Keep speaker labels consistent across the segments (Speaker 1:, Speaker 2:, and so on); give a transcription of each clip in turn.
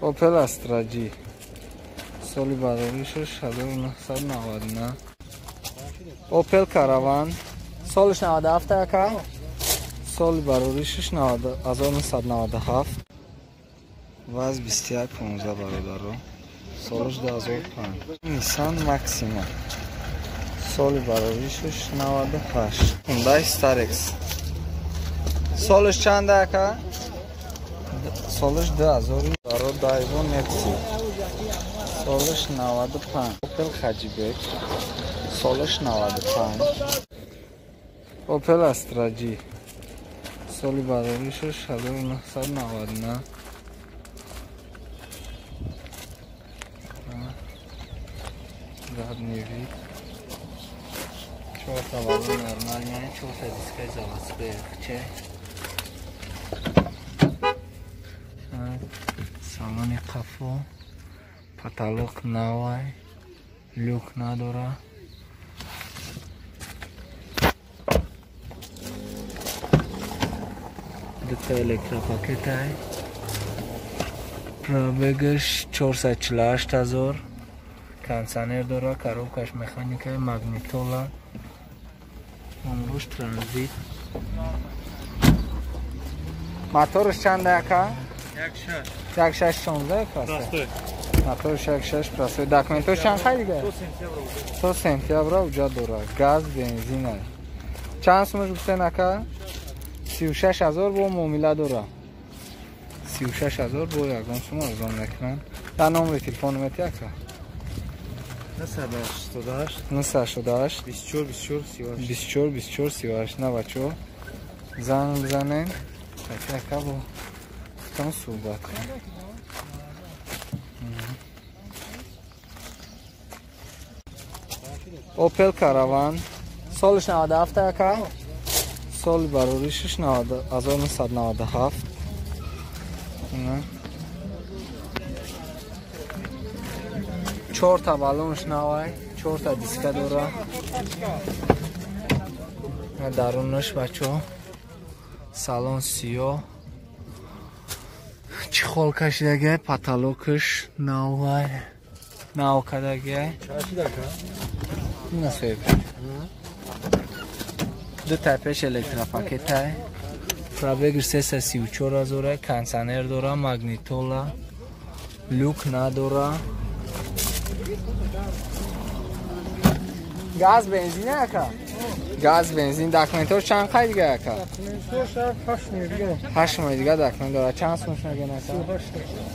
Speaker 1: Opel Astra G соли бароришаш 1999. Opel Caravan солиш 97 ака, соли бароришаш 1997. Ваз 2115 бародаро, солиш 2005. Nissan Maxima соли бароришаш 98. Hyundai Starex солиш чанд ака? Солиш 2000. Баро Daewoo Nexia солиш 95. Opel Hatchback солиш 95. Opel Astra G соли бароришаш 1999. Задний вид. Чорта балон нормальная, чорта дискай заводской яхче. Салони қафо, потолок навай, люк надора. Дута электропакетай. Пробегаш 448 ҳазор. Кондиционер дора, коробкаш механикай, магнитола. Умруш транзит. Моторш чанд ака? 1.6 16 простой. Моторш 1.6 простой. Документош чанд хай дига? То сентябра уҷа дора. Газ, бензин. Чанд сумаш гуфтен ака? 36 ҳазор бо муомила дора. 36 ҳазор бо ягон сум арзон мекунанд. Дар номери телефон мети ака?
Speaker 2: 988
Speaker 1: 988
Speaker 2: 24 24 38
Speaker 1: 24 24 38. На бачо занг бизанем, ака бо худтон суҳбат кунем. Opel Caravan солиш 97 ака, соли бароришаш 1997. Чорта балонш навай, чорта диска дора. Дарунаш бачо салон сиё, чехол кашидагай, потолокаш навай, нав кадагай. Насоиб. Ду пеш электропакетай. Пробег 334 ҳазора, кондиционер дора, магнитола, люк надора. Газ бензин ака? Газ бензин. Документош чанд қай дига ака? 8 моҳ дига документ дора. Чанд сумаш мегӯян ака?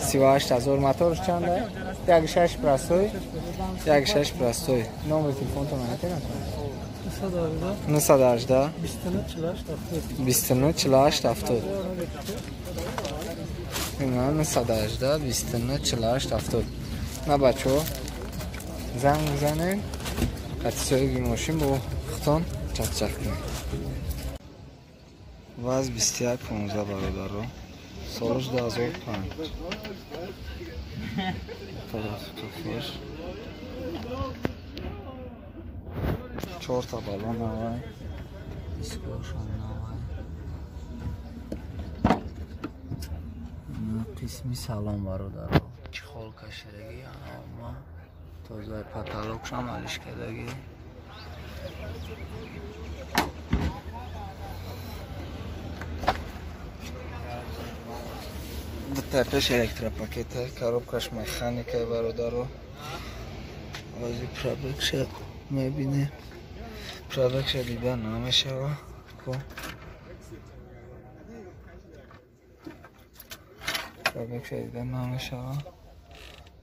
Speaker 1: 38 ҳазор. Моторш чанда? 1.6 простой. 1.6 простой. Номери телефонтон метавонед? 918 29 48 70. 918 29 48 70. На бачо занг бизанед, қати соҳиби мошин бо худтон чақчақ кунед. Ваз 2115 бародаро, солиш 2005. Тараф чорта балон навай, дискошон навай. Қисми салон бародаро, чехол кашидаги, ама тоза, потолокшам алиш кадаги. Дута пеш электропакета, коробкаш механика бародаро. Ози пробегша мебине. Пробегша дида намешава. Пробегша дида намешава.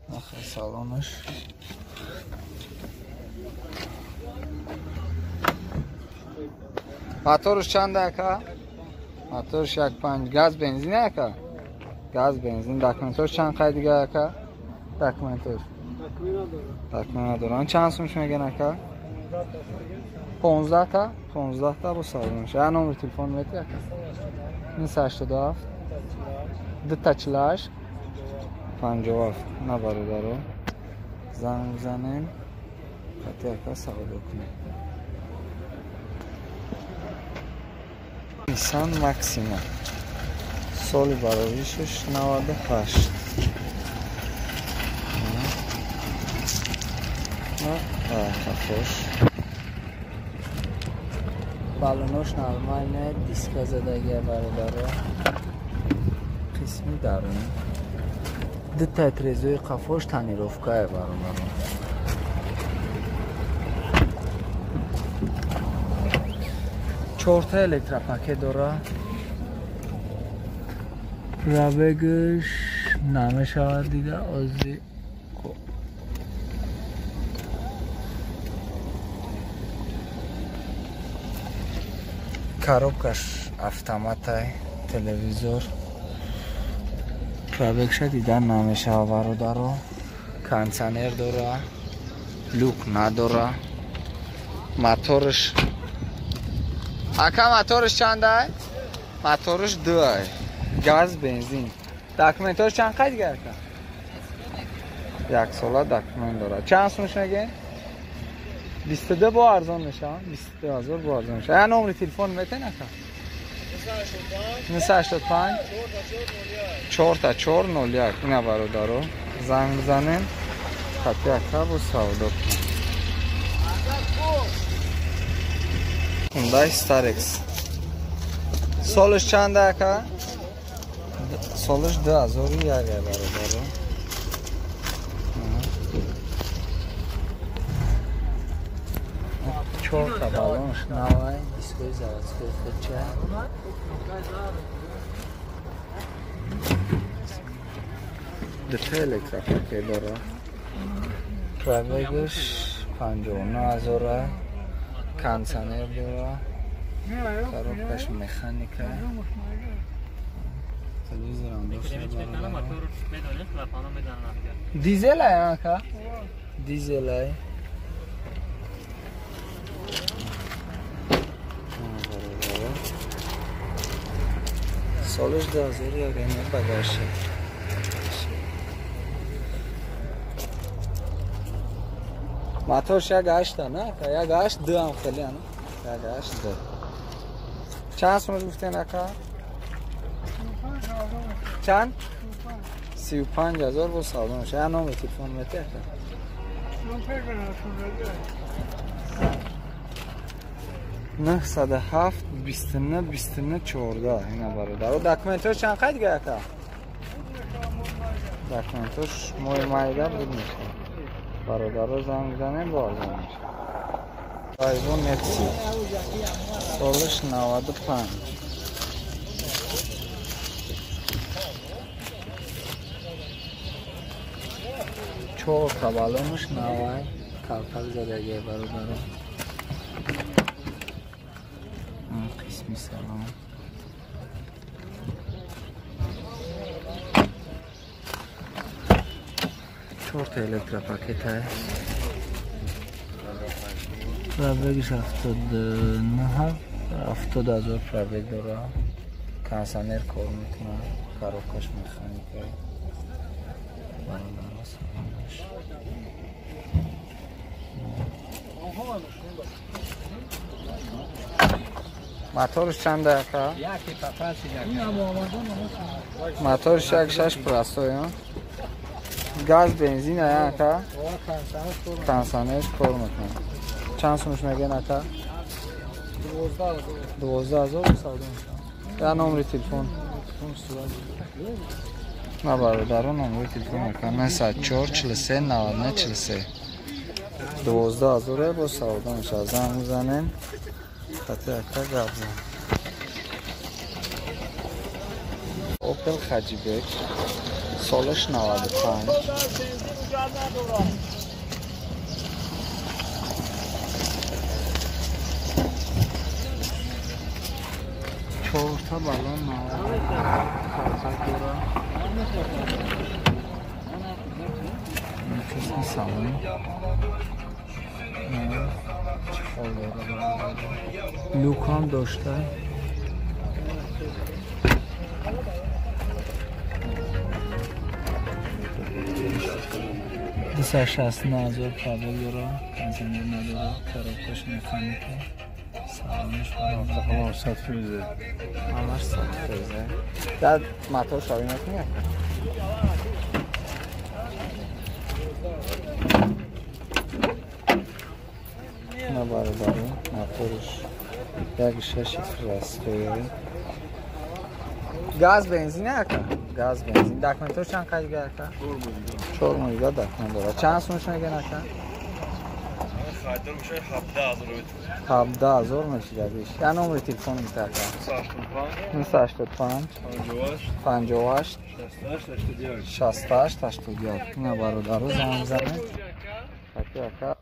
Speaker 1: Нахай салонаш. Моторш чанд ака? Моторш 1.5 газ бензин ака? Газ бензин. Документош чанд қай дига ака? Документош. Документ надорам. Чанд сумаш мегӯян ака? 15 та, 15 та бо салонаш. Я номери телефон мети ака? 987 248 57. На бародаро занг бизанем, қати ака савдо кунем. Nissan Maxima соли бароришаш 98. Қафош. Балонош нормальная, диска задагия бародаро. Қисми дарун. Дута трезои қафош тонировкае бародаро. Чорта электропакет дора. Пробегаш намешавад дида ози. Коробкаш автоматай, телевизор. Пробегша дида намешава бародаро. Кондиционер дора, люк надора. Моторш ака, моторш чандай? Моторш дуай. Газ, бензин. Документош чанд қайд дига ака? Як сола документ дора. Чанд сумаш мегӯед? 22 бо арзон мешавад. 22 ҳазор бо арзон мешавад. Я номери телефон метен ака? 985 4401. Ина бародаро занг бизанем, хати ака бо савдо кунем. Hyundai Starex. Солаш чанда ака? Солаш 2001 бародаро. Чорта балонш навай, дискои заводской худча. Дута электропакет дора. Пробегаш 59 000. Кондиционер дора. Коробкаш механика. Телевизорам дошта бародаро. Дизел ай ака? Дизел ай. Солаш 2001 не багаше. Моторш як ҳашта, на? Як ҳашт ду ҳам хеле, на? Як ҳашт ду. Чанд сумаш гуфтен ака? Чанд? 35 ҳазор бо савдо мешавад. Я номери телефон мете ака? 907 29 29 14. Ина бародаро. Документош чанд қайд дига ака? Документош моҳи майда буд мешавад. Бародаро занг бизанем, бо арзон мешавад. Дайву Нексия. Солаш 95. Чорта балонаш навай, калпак задагия бародаро. Қисми салон. Чорта электропакет ай. Пробегиш 79 70 ҳазор пробег дора. Кондиционер кор мекунад, коробкаш механика. Бародаро салонаш. Моторш чанда ака? Моторш як шаш простой, газ, бензин ая ака? Кондиционерш кор мекунад. Чанд сумаш мегӯен ака? 12 ҳазор савдо мешавад. Я номери телефон. На бародаро номери телефон ака 904 43 99 43. 12 ҳазор бо савдо мешавад. Занг мезанем. Хати ака гап зан. Opel Hatchback. Солаш 95. Чорта балон навай. Калпак дора. Қисми салон. Чехол дора бародаро. Люк ҳам дошта. 269 ҳазор пробег дора. Кондиционер надора. Коробкаш механика. Салонаш
Speaker 2: ҳамаш 100%.
Speaker 1: Ҳамаш 100%. Дар мотор шавӣ мекунӣ ака? Моторш 1,6 простой. Газ бензин ака? Газ бензин. Документош чанд қайдга ака? 4 моҳ дига документ дорад. Чанд сумаш мегӯян, ака?
Speaker 2: Хайдар мешавад 17 000.
Speaker 1: 17 000 мешидагиш. Я номери телефон бита, ака. 985 58 68 81. Ина, бародару, занг занед. Ака, ака.